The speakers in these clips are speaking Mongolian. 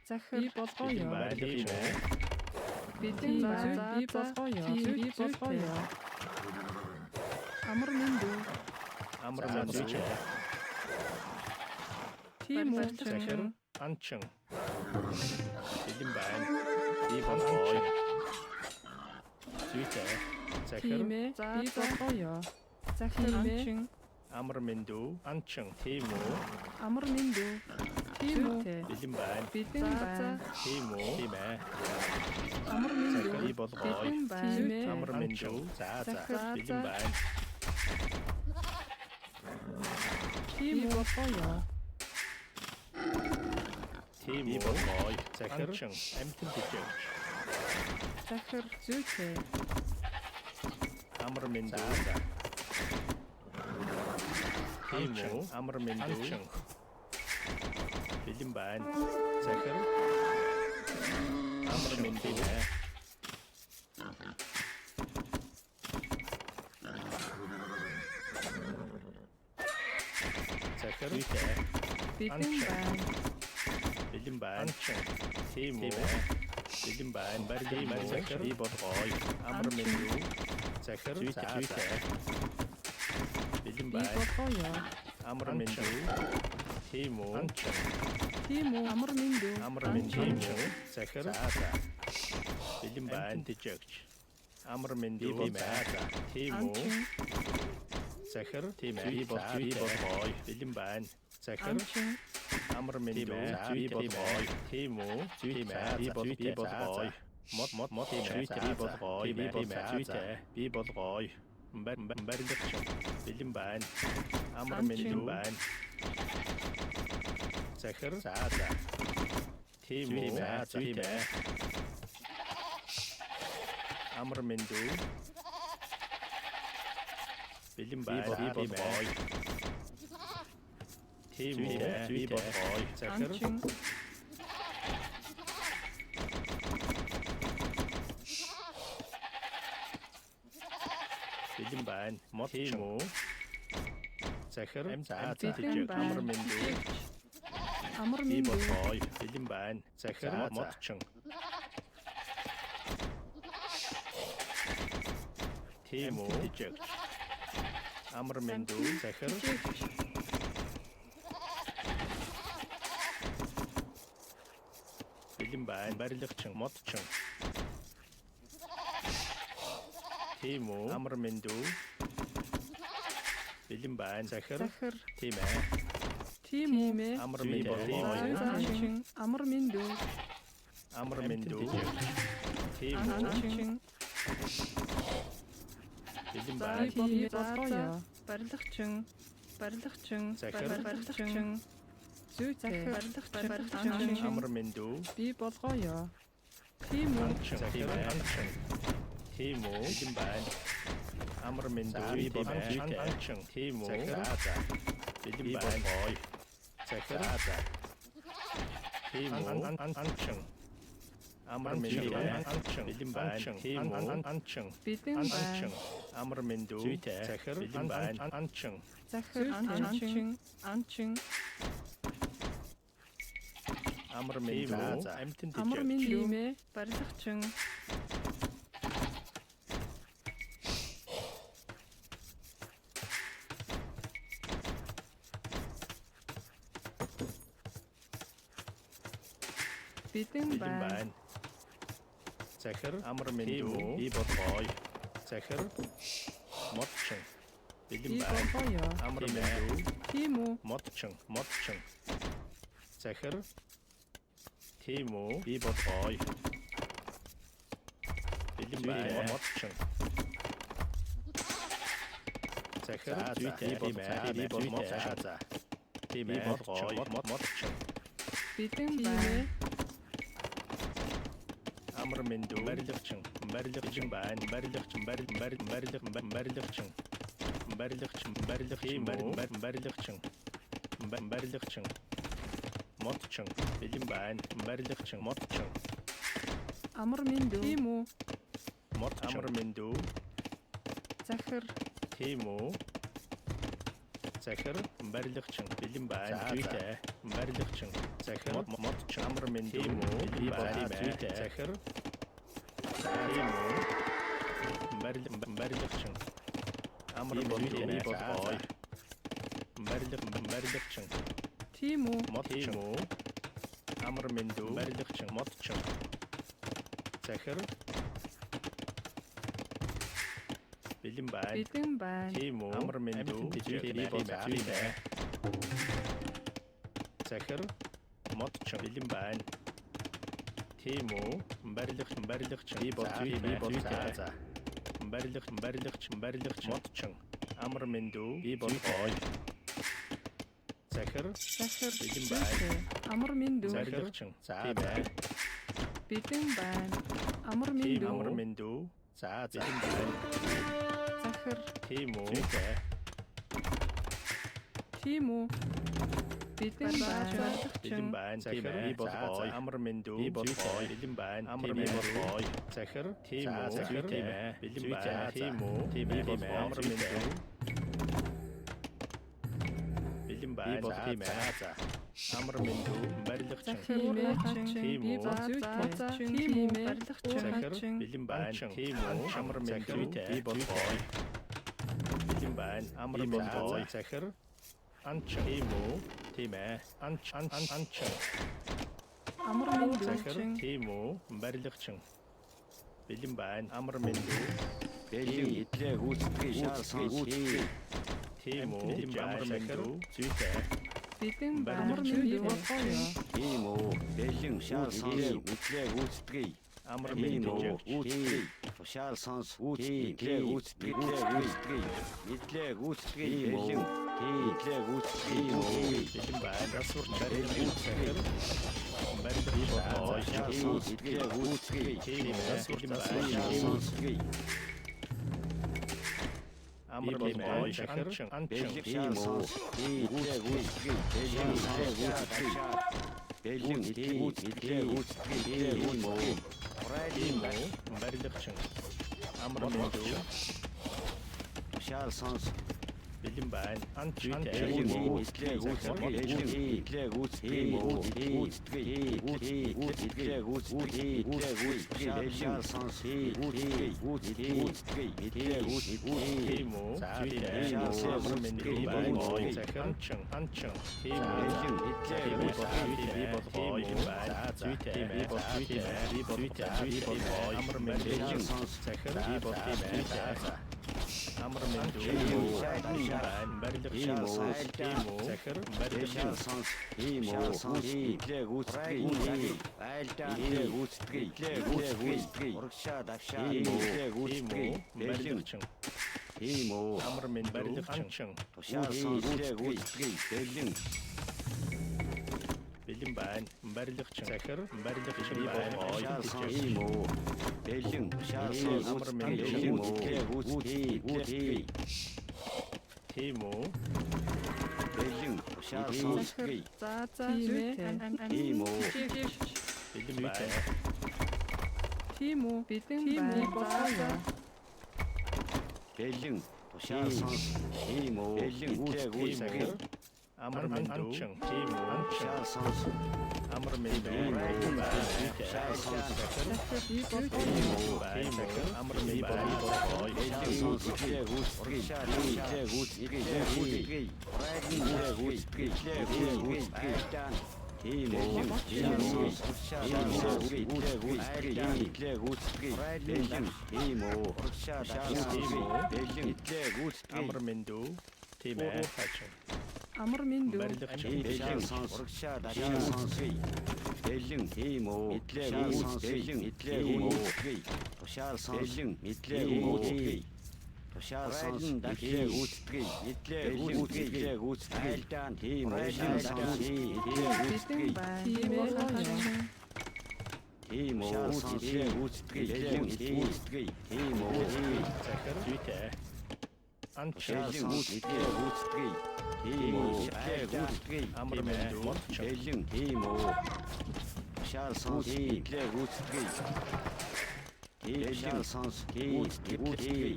Захир. Би болгоё. Бэлэн байна. Бэлэн байна. Би болгоё. Би болгоё. Амар мэнд үү? Амар мэнд үү? Тийм үү? Захир. Анчин. Бэлэн байна. Би болгоё. Зүйтэй. Захир. Тийм ээ. Би болгоё. Захир. Анчин. Амар мэнд үү? Анчин. Тийм үү? Амар мэнд үү? Тийм үү? Бэлэн байна. Бэлэн байна. Тийм үү? Тийм ээ. Амар мэнд Захир. үү? Би болгоё. Бэлэн байна. Тийм ээ. Амар мэнд үү? За за. Захир. Бэлэн байна. Тийм үү? Болгоё. Тийм үү? Болгоё. Захир. Анчин. Амтан тэжээгч. Захир. Зүйтэй. Амар мэнд үү? Тийм үү? Амар мэнд үү? Бэлэн байна. Захир. Амар мэнд үү? Захир. Зүйтэй. Бэлэн Анчин. байна. Бэлэн байна. Анчин. Тийм үү? Бэлэн байна. Барилга байна. Захир. Би болгоё. Амар мэнд үү? Захир. Зүйтэй. Бэлэн Би байна. болгоё. Амар мэнд үү? Тийм үү? Анчин. Тийм үү? Амар мэнд үү? Амар мэнд үү? Захир. За за. Бэлэн байна. Тэжээгч. Амар мэнд үү? За за. Тийм үү? Анчин. Захир. Тийм ээ. Би болгоё. Бэлэн байна. Захир. Анчин. Амар мэнд үү? Би болгоё. Тийм үү? Тийм ээ. Би болгоё. Мод мод мод тийм ээ. Би болгоё. Би болгоё. Би болгоё. Барилгач. Бэлэн байна. Амар мэнд Анчин. байна. Захир. За за. Тийм үү? За за. Тийм ээ. Амар мэнд үү? Бэлэн байна. Би болгоё. Тийм үү? Би болгоё. Захир. Анчин. Бэлэн байна. Мод тийм үү? Захир. За за. Бэлэн байна. Амар мэнд үү? Амар Би мэнд үү? болгоё. Бэлэн байна. Захир модчин. Тийм үү? Тэжээгч. Амар мэнд үү? Захир. Тэжээгч. Бэлэн байна. Барилгачин, модчин. Тийм үү? Амар мэнд үү? Бэлэн байна. Захир. Захир. Тийм ээ. Тийм үү? Амар мэнд үү? Анчин. Амар мэнд үү? Амар мэнд үү? Тийм үү? Анчин. Бэлэн За байна. би болгоё. Барилгачин. Барилгачин. Захир. Барилгачин. Зүй захир. Барилгачин. Амар мэнд үү? Би болгоё. Тийм үү? Анчин. Захир. Анчин. Тийм үү? Бэлэн байна. Амар мэнд үү? Би болгоё. Анчин. Тийм үү? За за. Бэлэн байна. Захир. За за. Тийм үү? Анчин. Амар мэнд үү? Анчин. Бэлэн байна. Тийм үү? Анчин. Бэлэн Анчин. байна. Амар мэнд үү? Захир. Бэлэн байна. Анчин. Захир. Анчин. Анчин. Амар мэнд үү? Амтэн Амар тэжээгч. мэнд үү? Барилгачин. Бэлэн Бэлэн байна. байна. Захир. Амар мэнд үү? Би болгоё. Захир. Модчин. Бэлэн Би байна. болгоё. Амар мэнд үү? Тийм үү? Модчин. Модчин. Захир. Тийм үү? Би болгоё. Бэлэн байна. Модчин. Захир. Зүйтэй. Би болгоё. За за. Тийм ээ. Болгоё. Модчин. Бэлэн байна. Амар мэнд үү? Барилгачин. Барилгачин байна. Барилгачин. Барил барил барилга барилгачин. Барилгачин. Барилгачин. Барилгачин. Барилгачин. Модчин. Бэлэн байна. Барилгачин. Модчин. Амар мэнд үү? Тийм үү? Модчин. Амар мэнд үү? Захир. Тийм үү? Захир барилгачин бэлэн байна. Зүйтэй. Барилгачин. Захир модчин амар мэнд тийм үү? Би бол зүйтэй. Захир. Тийм үү? Барилгачин. Амар мэнд би болгоё. Барилгачин. Тийм үү? Модчин. Үү? Амар мэнд барилгачин модчин. Захир. Бэлэн байна. Бэлэн байна. Тийм үү? Амар мэнд би бол зүйтэй. Захир модчин бэлэн байна. Тийм үү? Барилгачин би бол зүйтэй. Би бол зүйтэй. Барилгачин модчин амар мэнд би болгоё. Захир Захир Бэлэн байна. зүйтэй. Амар мэнд үү? барилгачин. За тийм ээ. Бэлэн байна. Амар Тийм мэнд амар үү? мэнд үү? За бэлэн байна. Захир Тийм үү? Зүйтэй. тийм үү? Бэлэн байна. Бэлэн Барилгачин байна. Захир би болгоё. Амар мэнд үү? Би болгоё. Бэлэн байна. Амар мэнд болгоё. Захир тийм үү? Захир тийм ээ. Бэлэн байна. Тийм үү? Тийм ээ. Амар мэнд үү? Бэлэн байна. Би бол тийм ээ. За. Амар мэнд үү? Барилгачин. Захир хачин Тийм би үү? бол зүйтэй. Тийм үү? Барилгачин Захир хачин бэлэн байна. Тийм үү? Амар мэнд үү? Би болгоё. Бэлэн байна. Амар мэнд үү? Захир анчин. Тийм үү? Тийм ээ. Анч анч анчин. Амар мэнд үү? Захир тийм үү? Барилгачин. Бэлэн байна. Амар мэнд үү? Бэлэн идлээ гүйцэтгэе шаар сонс. Тийм үү? Тийм амар мэнд үү? Зүйтэй. Бэлэн байна. Амар Барилгачин. мэнд болгоё. Тийм үү. Бэлэн шаар сонс идлээ гүйцэтгэе. Амар Тийм мэнд үү. үү? Гүйцэтгэе. Тушаал сонс идлээ гүйцэтгэе. Гүйцэтгэе. Идлээ гүйцэтгэе. Бэлэн идлээ гүйцэтгэе. Бэлэн байна. Засвар барилгачин. Захир барилгачин. Шаар сонс идлээ гүйцэтгэе. Тийм үү? Засвар Шаар барилгачин. сонс Амар мэнд үү? Захир анчин. Бэлэн шаар сонс идлээ гүйцэтгэе. Бэлэн идлээ гүйцэтгэе. Бэлэн идлээ гүйцэтгэе. Тийм үү. Тийм үү? Барилгачин. Амар мэнд үү? Тушаал сонс Бэлэн байна. Анч анч. Бэлэн идлээ гүйцэтгэе. Бэлэн идлээ гүйцэтгэе. Гүйцэтгэе. Гүйцэтгэе. Гүйцэтгэе. Идлээ гүйцэтгэе. Бэлэн сонс гүйцэтгэе. Гүйцэтгэе. Идлээ гүйцэтгэе. Тийм үү? Зүйтэй. Амар мэнд үү? Болгоё. Захир анчин анчин. Тийм үү? Бэлэн идлээ Би болгоё. Би болгоё. За зүйтэй. Би бол зүйтэй. Би бол зүйтэй. Би болгоё. Амар мэнд Бэлэн үү? сонс Захир би бол зүйтэй. Амар мэнд үү? Байна. Барилгачин. Тийм үү? Захир барилгачин. Бэлэн сонс ийм үү сонс идлээ гүйцэтгэе. Айлдаа идлээ гүйцэтгэе. Идлээ гүйцэтгэе. Урагшаа давшаа идлээ Тийм гүйцэтгэе. үү? Бэлэн Барилгачин. ийм үү Амар мэнд барилгачин. тушаал сонс идлээ гүйцэтгэе. Бэлэн Бэлэн байна. Барилгачин. Захир барилгачин. Би болгоё. тушаал сонс ийм үү бэлэн тушаал сонс Амар мэнд бэлэн үү? идлээ гүйцэтгэе. Гүйцэтгэе. Тийм үү? Бэлэн тушаал сонс Захир за за зүйтэй. ийм үү Бэлэн байна. Тийм үү? Бэлэн байна. Болгоё. бэлэн тушаал сонс ийм үү бэлэн идлээ Захир гүйцэтгэе. амар мэнд үү? Тийм үү? Тушаал сонс Амар мэнд үү? тушаал сонс Захир би болгоё. Тийм үү? Амар мэнд болгоё. Бэлэн сонс идлээ гүйцэтгэе. Идлээ гүйцэтгэе. Гүйцэтгэе. Идлээ гүйцэтгэе. Идлээ гүйцэтгэе. Тийм үү. Тийм үү. Тушаал сонс идлээ гүйцэтгэе. Идлээ гүйцэтгэе. Бэлэн тийм үү. Тушаал сонс бэлэн идлээ гүйцэтгэе. Амар мэнд үү? Тийм ээ. Хачин. Амар мэнд үү? Барилгачин. Бэлэн сонс урагшаа давшаа сонс бэлэн тийм үү. Идлээ гүйцэтгэе. Идлээ гүйцэтгэе. Тушаал сонс бэлэн идлээ гүйцэтгэе. Тушаал сонс идлээ гүйцэтгэе. Идлээ гүйцэтгэе. Гүйцэтгэе. Айлдаан тийм үү. Сонс идлээ Бэлэн гүйцэтгэе. байна. Тийм ээ. Хачин Тийм үү. Идлээ гүйцэтгэе. Бэлэн гүйцэтгэе. Тийм үү. Захир зүйтэй. Анчин. Тушаал сонс идлээ гүйцэтгэе. Тийм үү. Идлээ гүйцэтгэе. Амар мэнд үү? Бэлэн тийм үү. Тушаал сонс идлээ гүйцэтгэе. Бэлэн сонс гүйцэтгэе.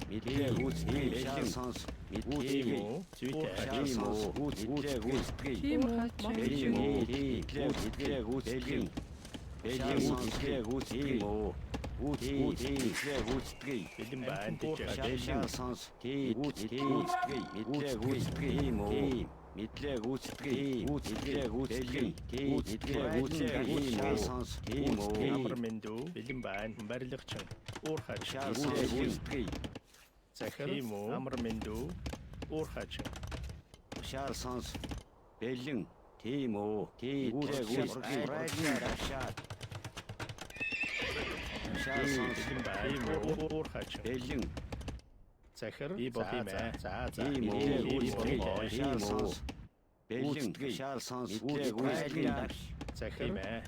Мэдлээ гүйцэтгэе. Бэлэн сонс. Тийм Гүйцэтгэе. үү? Зүйтэй. Тийм үү. Мэдлээ гүйцэтгэе. Тийм үү? Тийм үү. Мэдлээ мэдлээ гүйцэтгэе. Бэлэн мэдлээ гүйцэтгэе. Тийм үү. Гүйцэтгэе. Гүйцэтгэе. Бэлэн байна гэж. Бэлэн сонс. Тийм гүйцэтгэе. Мэдлээ гүйцэтгэе. Тийм үү. Мэдлээ гүйцэтгэе. Гүйцэтгэе гүйцэтгэе. Гүйцэтгэе гүйцэтгэе. Сонс. Тийм үү. Амар мэндүү. Бэлэн байна. Барилгачин. Уур хач. Мэдлээ гүйцэтгэе. Захир. Тийм үү? Амар мэндүү. Уур хач. Тушаал сонс. Бэлэн. Тийм үү. Тийм гүйцэтгэе. Давшаад. Тушаал сонс. Бэлэн байна. Тийм үү? Уур хач. Бэлэн. Захир. Би бол юм ээ. За за. Тийм үү. Гүйцэтгэе. Тушаал сонс. Бэлэн. Тушаал сонс. Гүйцэтгэе. Захир. Тийм ээ.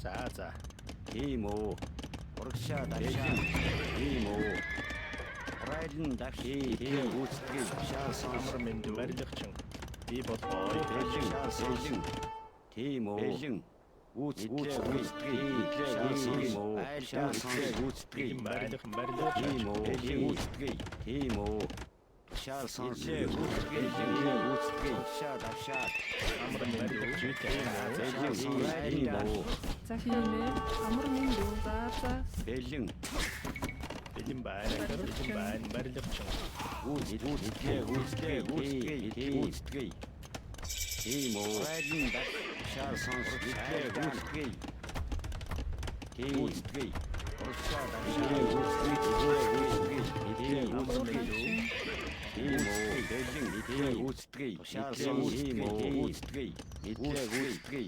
За за. Тийм үү. Урагшаа давшаа. Тийм үү. Урайлан давш. Тийм гүйцэтгэе. Тушаал сонс. Амар мэндүү. Барилгачин. Би бол гоё. Бэлэн. Бэлэн. Тийм үү. Бэлэн. Гүйцэтгэе. Гүйцэтгэе. Тийм үү. Айлдаа гүйцэтгэе. Барилга барилгачин. Тийм үү. Гүйцэтгэе. Тийм үү. Тушаал сонс. Гүйцэтгэе. Гүйцэтгэе. Тушаа давшаа. Амар мэндүү. Зүйтэй. Бэлэн. Тийм үү. За тийм ээ. Амар мэндүү. За за. Бэлэн. Бэлэн байна. Бэлэн байна. Барилгачин. Гүйцэтгэе. Гүйцэтгэе. Гүйцэтгэе. Гүйцэтгэе. Тийм үү. Урайлан давшаа сонс. Гүйцэтгэе. Гүйцэтгэе. Тийм гүйцэтгэе. Урагшаа давшаа. Гүйцэтгэе. Гүйцэтгэе. Уур Гүйцэтгэе. хачин. Тийм үү. Бэлэн мэдлээ гүйцэтгэе. Тушаал тийм үү. Гүйцэтгэе. Мэдлээ гүйцэтгэе.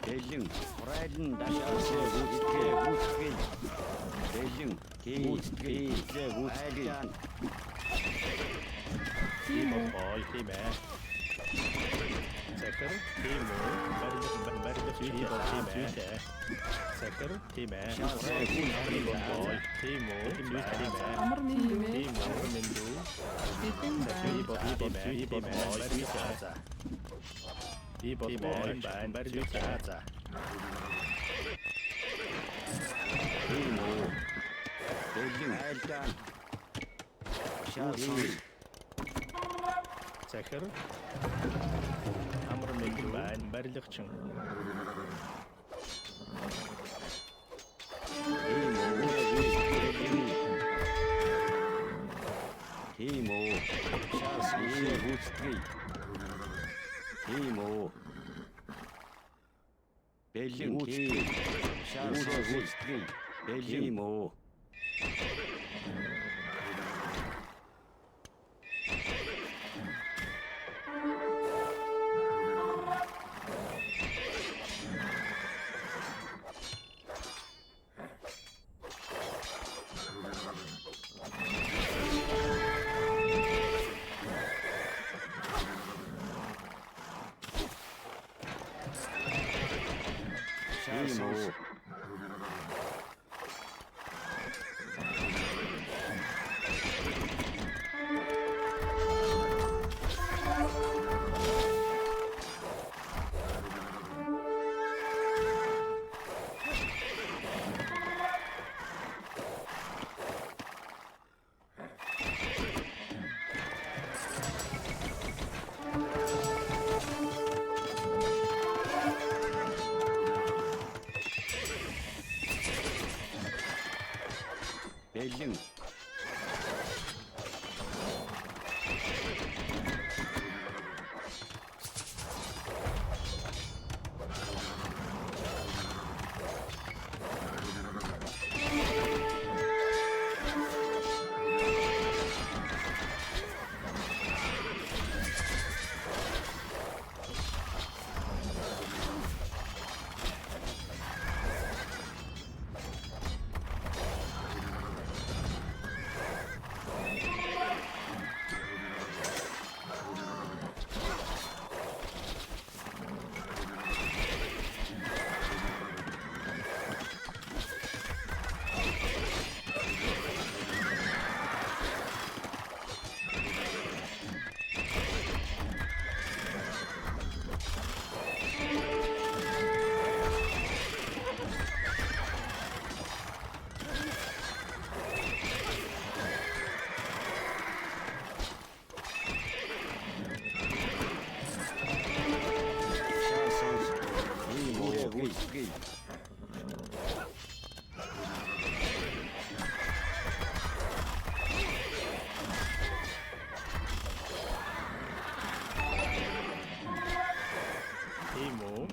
Бэлэн урайлан дашаал гүйцэтгэе. Гүйцэтгэе. Бэлэн тийм гүйцэтгэе. Мэдлээ гүйцэтгэе. Тийм үү? Гоё тийм ээ. Захир. Тийм үү? Барилга барилгачин. Би бол тийм ээ. Захир. Тийм ээ. Би бол гоё. Тийм үү? Тийм ээ. Амар мэндүү. Тийм үү? Амар мэндүү. Бэлэн Би байна. бол тийм ээ. Би бол гоё. За за. Би бол гоё байна. Барилгачин. За за. Тийм үү. Бэлэн айлдаан. Тушаал сонс. Захир. Амар мэндүү байна. Барилгачин. Тийм үү. Тийм үү. Тушаал сонс гүйцэтгэе. Тийм үү. Бэлэн гүйцэтгэе. Тушаал сонс гүйцэтгэе. Бэлэн тийм үү. Тийм үү.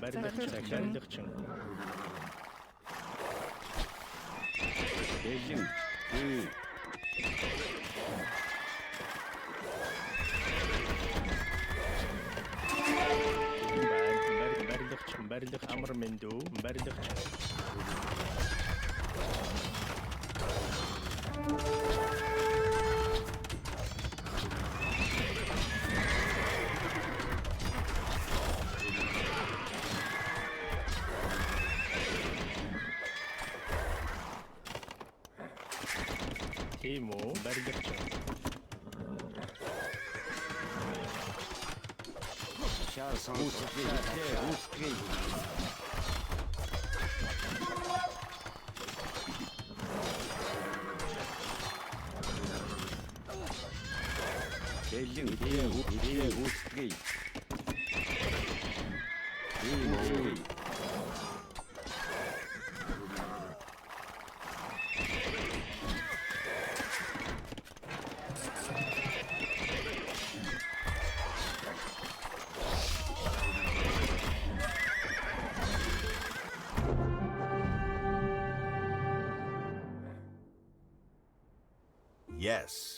Барилгачин. Захирагчин. Барилгачин. Бэлэн. Тийм. Бэлэн байна. Барилгачин. Барилгачин. Амар мэндүү. Барилгачин. Тийм үү? Барилгачин. Шаар сонсгий. Гүйцэтгэе. Бэлэн. Тийм. Гүйцэтгэе. Тийм үү. Yes.